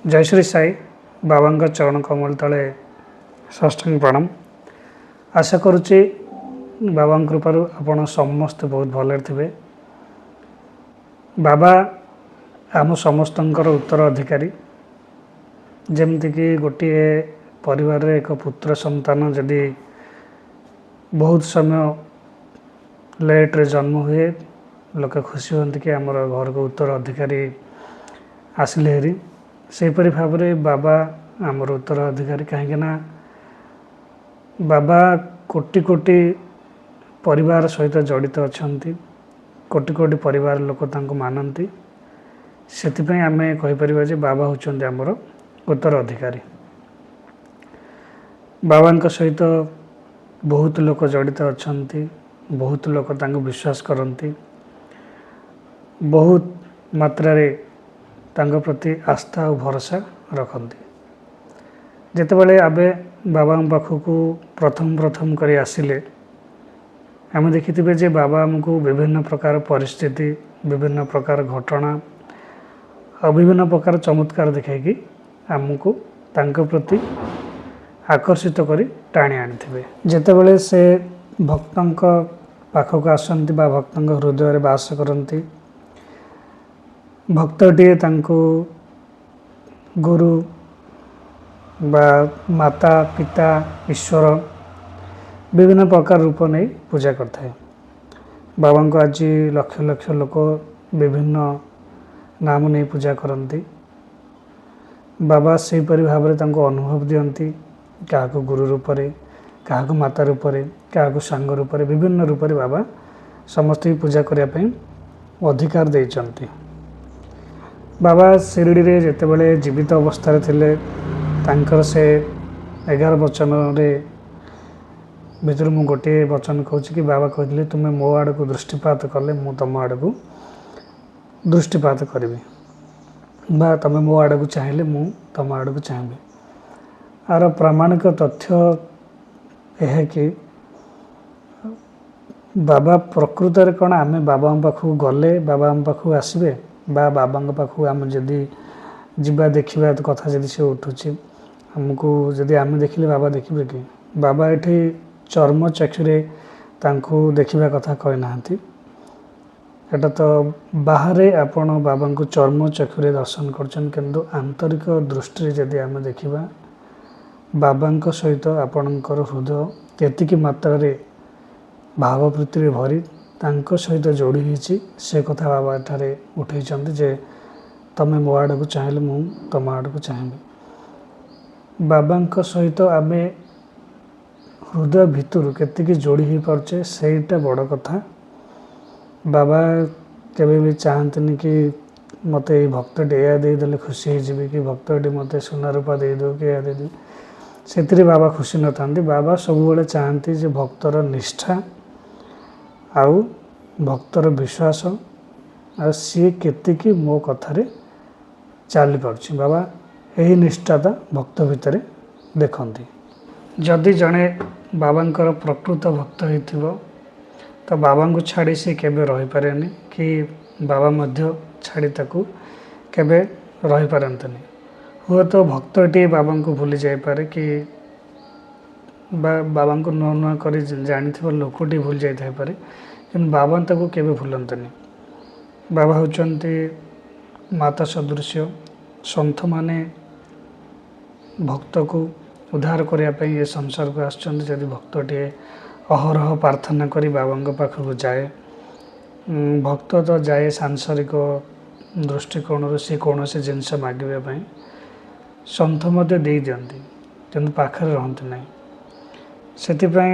ଜୟ ଶ୍ରୀ ସାଇ। ବାବାଙ୍କ ଚରଣ କମଳ ତଳେ ସାଷ୍ଟାଙ୍ଗ ପ୍ରଣାମ। ଆଶା କରୁଛି ବାବାଙ୍କ କୃପାରୁ ଆପଣ ସମସ୍ତେ ବହୁତ ଭଲରେ ଥିବେ। ବାବା ଆମ ସମସ୍ତଙ୍କର ଉତ୍ତର ଅଧିକାରୀ। ଯେମିତିକି ଗୋଟିଏ ପରିବାରରେ ଏକ ପୁତ୍ର ସନ୍ତାନ ଯଦି ବହୁତ ସମୟ ଲେଟ୍ରେ ଜନ୍ମ ହୁଏ, ଲୋକେ ଖୁସି ହୁଅନ୍ତି କି ଆମର ଘରକୁ ଉତ୍ତର ଅଧିକାରୀ ଆସିଲେ ହେରି। ସେହିପରି ଭାବରେ ବାବା ଆମର ଉତ୍ତର ଅଧିକାରୀ, କାହିଁକିନା ବାବା କୋଟି କୋଟି ପରିବାର ସହିତ ଜଡ଼ିତ ଅଛନ୍ତି। କୋଟି କୋଟି ପରିବାର ଲୋକ ତାଙ୍କୁ ମାନନ୍ତି। ସେଥିପାଇଁ ଆମେ କହିପାରିବା ଯେ ବାବା ହେଉଛନ୍ତି ଆମର ଉତ୍ତର ଅଧିକାରୀ। ବାବାଙ୍କ ସହିତ ବହୁତ ଲୋକ ଜଡ଼ିତ ଅଛନ୍ତି, ବହୁତ ଲୋକ ତାଙ୍କୁ ବିଶ୍ୱାସ କରନ୍ତି, ବହୁତ ମାତ୍ରାରେ ତାଙ୍କ ପ୍ରତି ଆସ୍ଥା ଆଉ ଭରସା ରଖନ୍ତି। ଯେତେବେଳେ ଆମେ ବାବାଙ୍କ ପାଖକୁ ପ୍ରଥମ ପ୍ରଥମ କରି ଆସିଲେ, ଆମେ ଦେଖିଥିବେ ଯେ ବାବା ଆମକୁ ବିଭିନ୍ନ ପ୍ରକାର ପରିସ୍ଥିତି, ବିଭିନ୍ନ ପ୍ରକାର ଘଟଣା ଆଉ ବିଭିନ୍ନ ପ୍ରକାର ଚମତ୍କାର ଦେଖାଇକି ଆମକୁ ତାଙ୍କ ପ୍ରତି ଆକର୍ଷିତ କରି ଟାଣି ଆଣିଥିବେ। ଯେତେବେଳେ ସେ ଭକ୍ତଙ୍କ ପାଖକୁ ଆସନ୍ତି ବା ଭକ୍ତଙ୍କ ହୃଦୟରେ ବାସ କରନ୍ତି, ଭକ୍ତଟିଏ ତାଙ୍କୁ ଗୁରୁ ବା ମାତା, ପିତା, ଈଶ୍ୱର, ବିଭିନ୍ନ ପ୍ରକାର ରୂପ ନେଇ ପୂଜା କରିଥାଏ। ବାବାଙ୍କୁ ଆଜି ଲକ୍ଷ ଲକ୍ଷ ଲୋକ ବିଭିନ୍ନ ନାମ ନେଇ ପୂଜା କରନ୍ତି। ବାବା ସେହିପରି ଭାବରେ ତାଙ୍କୁ ଅନୁଭବ ଦିଅନ୍ତି। କାହାକୁ ଗୁରୁ ରୂପରେ, କାହାକୁ ମାତା ରୂପରେ, କାହାକୁ ସାଙ୍ଗ ରୂପରେ, ବିଭିନ୍ନ ରୂପରେ ବାବା ସମସ୍ତଙ୍କୁ ପୂଜା କରିବା ପାଇଁ ଅଧିକାର ଦେଇଛନ୍ତି। ବାବା ଶିରିଡ଼ିରେ ଯେତେବେଳେ ଜୀବିତ ଅବସ୍ଥାରେ ଥିଲେ, ତାଙ୍କର ସେ 11 ବଚନରେ ଭିତରୁ ମୁଁ ଗୋଟିଏ ବଚନ କହୁଛି କି ବାବା କହିଥିଲେ, "ତୁମେ ମୋ ଆଡ଼କୁ ଦୃଷ୍ଟିପାତ କଲେ ମୁଁ ତୁମ ଆଡ଼କୁ ଦୃଷ୍ଟିପାତ କରିବି ବା ତୁମେ ମୋ ଆଡ଼କୁ ଚାହିଁଲେ ମୁଁ ତୁମ ଆଡ଼କୁ ଚାହିଁବି।" ଆର ପ୍ରାମାଣିକ ତଥ୍ୟ ଏହା କି ବାବା ପ୍ରକୃତରେ କ'ଣ ଆମେ ବାବାଙ୍କ ପାଖକୁ ଗଲେ ବାବା ଆମ ପାଖକୁ ଆସିବେ ବା ବାବାଙ୍କ ପାଖକୁ ଆମେ ଯଦି ଯିବା ଦେଖିବା କଥା ଯଦି ସେ ଉଠୁଛି, ଆମକୁ ଯଦି ଆମେ ଦେଖିଲେ ବାବା ଦେଖିବେ କି? ବାବା ଏଠି ଚର୍ମ ଚକ୍ଷୁରେ ତାଙ୍କୁ ଦେଖିବା କଥା କହିନାହାନ୍ତି। ଏଟା ତ ବାହାରେ ଆପଣ ବାବାଙ୍କୁ ଚର୍ମ ଚକ୍ଷୁରେ ଦର୍ଶନ କରୁଛନ୍ତି, କିନ୍ତୁ ଆନ୍ତରିକ ଦୃଷ୍ଟିରେ ଯଦି ଆମେ ଦେଖିବା, ବାବାଙ୍କ ସହିତ ଆପଣଙ୍କର ହୃଦୟ କେତିକି ମାତ୍ରାରେ ଭାବପ୍ରୀତିରେ ଭରି ତାଙ୍କ ସହିତ ଯୋଡ଼ି ହେଇଛି, ସେ କଥା ବାବା ଏଠାରେ ଉଠେଇଛନ୍ତି ଯେ ତମେ ମୋ ଆଡ଼କୁ ଚାହିଁଲେ ମୁଁ ତମ ଆଡ଼କୁ ଚାହିଁବି। ବାବାଙ୍କ ସହିତ ଆମେ ହୃଦୟ ଭିତରୁ କେତିକି ଯୋଡ଼ି ହେଇପାରୁଛେ, ସେଇଟା ବଡ଼ କଥା। ବାବା କେବେ ବି ଚାହାନ୍ତିନି କି ମୋତେ ଏଇ ଭକ୍ତଟି ଏଇଆ ଦେଇଦେଲେ ଖୁସି ହେଇଯିବି କି ଭକ୍ତଟି ମୋତେ ସୁନା ରୂପା ଦେଇଦେଉ କି ଏଇଆ ଦେଇଦେବି। ସେଥିରେ ବାବା ଖୁସି ନଥାନ୍ତି। ବାବା ସବୁବେଳେ ଚାହାନ୍ତି ଯେ ଭକ୍ତର ନିଷ୍ଠା ଆଉ ଭକ୍ତର ବିଶ୍ୱାସ ଆଉ ସିଏ କେତିକି ମୋ କଥାରେ ଚାଲିପାରୁଛି। ବାବା ଏହି ନିଷ୍ଠାଟା ଭକ୍ତ ଭିତରେ ଦେଖନ୍ତି। ଯଦି ଜଣେ ବାବାଙ୍କର ପ୍ରକୃତ ଭକ୍ତ ହେଇଥିବ, ତ ବାବାଙ୍କୁ ଛାଡ଼ି ସେ କେବେ ରହିପାରେନି କି ବାବା ମଧ୍ୟ ଛାଡ଼ି ତାକୁ କେବେ ରହିପାରନ୍ତିନି। ହୁଏତ ଭକ୍ତଟିଏ ବାବାଙ୍କୁ ଭୁଲି ଯାଇପାରେ କି ବା ବାବାଙ୍କୁ ନୂଆ ନୂଆ କରି ଜାଣିଥିବା ଲୋକଟି ଭୁଲି ଯାଇଥାଇପାରେ, କିନ୍ତୁ ବାବା ତାକୁ କେବେ ଭୁଲନ୍ତିନି। ବାବା ହେଉଛନ୍ତି ମାତା ସଦୃଶ୍ୟ। ସନ୍ଥମାନେ ଭକ୍ତକୁ ଉଦ୍ଧାର କରିବା ପାଇଁ ଏ ସଂସାରକୁ ଆସିଛନ୍ତି। ଯଦି ଭକ୍ତଟିଏ ଅହରହ ପ୍ରାର୍ଥନା କରି ବାବାଙ୍କ ପାଖକୁ ଯାଏ, ଭକ୍ତ ତ ଯାଏ ସାଂସାରିକ ଦୃଷ୍ଟିକୋଣରୁ ସେ କୌଣସି ଜିନିଷ ମାଗିବା ପାଇଁ। ସନ୍ଥ ମଧ୍ୟ ଦେଇଦିଅନ୍ତି, କିନ୍ତୁ ପାଖରେ ରହନ୍ତି ନାହିଁ। ସେଥିପାଇଁ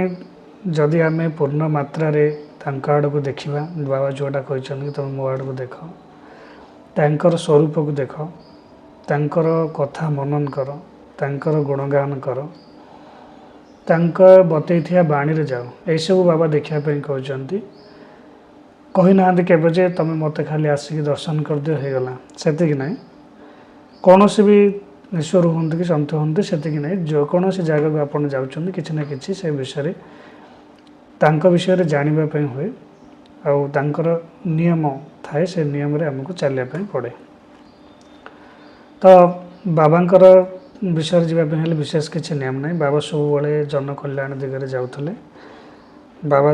ଯଦି ଆମେ ପୂର୍ଣ୍ଣ ମାତ୍ରାରେ ତାଙ୍କ ଆଡ଼କୁ ଦେଖିବା, ବାବା ଯେଉଁଟା କହିଛନ୍ତି କି ତୁମେ ମୋ ଆଡ଼କୁ ଦେଖ, ତାଙ୍କର ସ୍ୱରୂପକୁ ଦେଖ, ତାଙ୍କର କଥା ମନନ କର, ତାଙ୍କର ଗୁଣଗାନ କର, ତାଙ୍କ ବତେଇଥିବା ବାଣୀରେ ଯାଅ, ଏଇସବୁ ବାବା ଦେଖିବା ପାଇଁ କହୁଛନ୍ତି। କହିନାହାନ୍ତି କେବେ ଯେ ତୁମେ ମୋତେ ଖାଲି ଆସିକି ଦର୍ଶନ କରିଦିଅ, ହେଇଗଲା, ସେତିକି ନାହିଁ। କୌଣସି ବି ଈଶ୍ୱର ହୁଅନ୍ତୁ କି ସନ୍ଥ ହୁଅନ୍ତୁ, ସେତିକି ନାହିଁ। ଯେକୌଣସି ଜାଗାକୁ ଆପଣ ଯାଉଛନ୍ତି, କିଛି ନା କିଛି ସେ ବିଷୟରେ, ତାଙ୍କ ବିଷୟରେ ଜାଣିବା ପାଇଁ ହୁଏ ଆଉ ତାଙ୍କର ନିୟମ ଥାଏ, ସେ ନିୟମରେ ଆମକୁ ଚାଲିବା ପାଇଁ ପଡ଼େ। ତ ବାବାଙ୍କର ବିଷୟରେ ଯିବା ପାଇଁ ହେଲେ ବିଶେଷ କିଛି ନିୟମ ନାହିଁ। ବାବା ସବୁବେଳେ ଜନକଲ୍ୟାଣ ଦିଗରେ ଯାଉଥିଲେ। ବାବା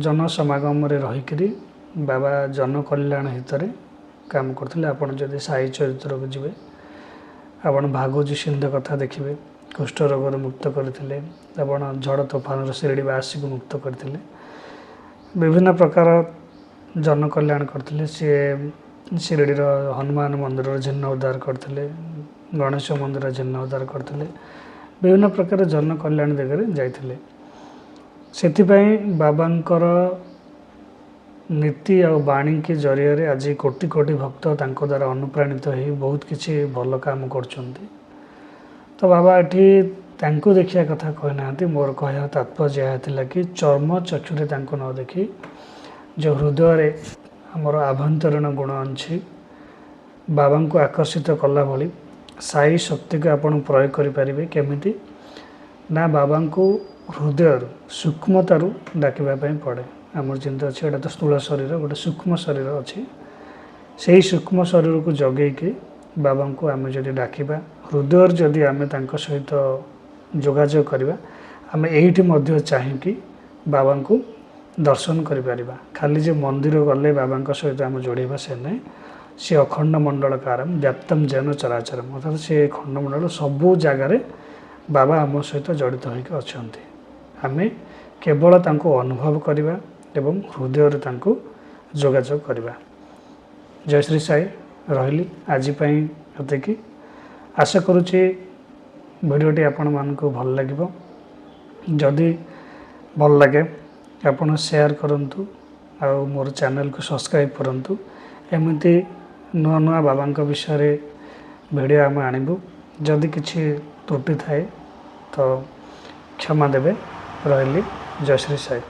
ଜନସମାଗମରେ ରହିକରି ବାବା ଜନକଲ୍ୟାଣ ହିତରେ କାମ କରୁଥିଲେ। ଆପଣ ଯଦି ସାଇ ଚରିତ୍ରକୁ ଯିବେ, ଆପଣ ଭାଗୋଜୀ ସିନ୍ଧେ କଥା ଦେଖିବେ, କୁଷ୍ଠ ରୋଗରୁ ମୁକ୍ତ କରିଥିଲେ। ଆପଣ ଝଡ଼ ତୋଫାନର ଶିରିଡ଼ିବାସୀକୁ ମୁକ୍ତ କରିଥିଲେ। ବିଭିନ୍ନ ପ୍ରକାର ଜନକଲ୍ୟାଣ କରିଥିଲେ। ସିଏ ଶିରିଡ଼ିର ହନୁମାନ ମନ୍ଦିରର ଜୀର୍ଣ୍ଣ ଉଦ୍ଧାର କରିଥିଲେ, ଗଣେଶ ମନ୍ଦିର ଜୀର୍ଣ୍ଣ ଉଦ୍ଧାର କରିଥିଲେ, ବିଭିନ୍ନ ପ୍ରକାର ଜନକଲ୍ୟାଣ ଦିଗରେ ଯାଇଥିଲେ। ସେଥିପାଇଁ ବାବାଙ୍କର ନୀତି ଆଉ ବାଣୀକି ଜରିଆରେ ଆଜି କୋଟି କୋଟି ଭକ୍ତ ତାଙ୍କ ଦ୍ୱାରା ଅନୁପ୍ରାଣିତ ହେଇ ବହୁତ କିଛି ଭଲ କାମ କରୁଛନ୍ତି। ତ ବାବା ଏଠି ତାଙ୍କୁ ଦେଖିବା କଥା କହିନାହାନ୍ତି। ମୋର କହିବା ତାତ୍ପର୍ଯ୍ୟ ଏହା ଥିଲା କି ଚର୍ମ ଚକ୍ଷୁରେ ତାଙ୍କୁ ନ ଦେଖି ଯେଉଁ ହୃଦୟରେ ଆମର ଆଭ୍ୟନ୍ତରୀଣ ଗୁଣ ଅଛି, ବାବାଙ୍କୁ ଆକର୍ଷିତ କଲା ଭଳି ସାଇ ଶକ୍ତିକୁ ଆପଣ ପ୍ରୟୋଗ କରିପାରିବେ। କେମିତି ନା ବାବାଙ୍କୁ ହୃଦୟରୁ ସୂକ୍ଷ୍ମତାରୁ ଡାକିବା ପାଇଁ ପଡ଼େ। ଆମର ଯେମିତି ଅଛି, ଏଇଟା ତ ସ୍ଥୂଳ ଶରୀର, ଗୋଟେ ସୂକ୍ଷ୍ମ ଶରୀର ଅଛି। ସେଇ ସୂକ୍ଷ୍ମ ଶରୀରକୁ ଜଗେଇକି ବାବାଙ୍କୁ ଆମେ ଯଦି ଡାକିବା, ହୃଦୟରୁ ଯଦି ଆମେ ତାଙ୍କ ସହିତ ଯୋଗାଯୋଗ କରିବା, ଆମେ ଏଇଠି ମଧ୍ୟ ଚାହିଁକି ବାବାଙ୍କୁ ଦର୍ଶନ କରିପାରିବା। ଖାଲି ଯେ ମନ୍ଦିର ଗଲେ ବାବାଙ୍କ ସହିତ ଆମେ ଯୋଡ଼ିବା ସେ ନୁହେଁ। ସେ ଅଖଣ୍ଡ ମଣ୍ଡଳକାରମ୍ ବ୍ୟାପ୍ତମ୍ ଯେନ ଚରାଚରମ୍, ଅର୍ଥାତ୍ ସେ ଖଣ୍ଡମଣ୍ଡଳ ସବୁ ଜାଗାରେ ବାବା ଆମ ସହିତ ଜଡ଼ିତ ହୋଇକି ଅଛନ୍ତି। ଆମେ କେବଳ ତାଙ୍କୁ ଅନୁଭବ କରିବା ଏବଂ ହୃଦୟରେ ତାଙ୍କୁ ଯୋଗାଯୋଗ କରିବା। ଜୟ ଶ୍ରୀ ସାଇ। ରହିଲି, ଆଜି ପାଇଁ ଏତିକି। ଆଶା କରୁଛି ଭିଡ଼ିଓଟି ଆପଣମାନଙ୍କୁ ଭଲ ଲାଗିବ। ଯଦି ଭଲ ଲାଗେ, ଆପଣ ସେୟାର କରନ୍ତୁ ଆଉ ମୋର ଚ୍ୟାନେଲକୁ ସବସ୍କ୍ରାଇବ୍ କରନ୍ତୁ। ଏମିତି ନୂଆ ନୂଆ ବାବାଙ୍କ ବିଷୟରେ ଭିଡ଼ିଓ ଆମେ ଆଣିବୁ। ଯଦି କିଛି ତ୍ରୁଟି ଥାଏ ତ କ୍ଷମା ଦେବେ। ରହିଲି, ଜୟ ଶ୍ରୀ ସାଇ।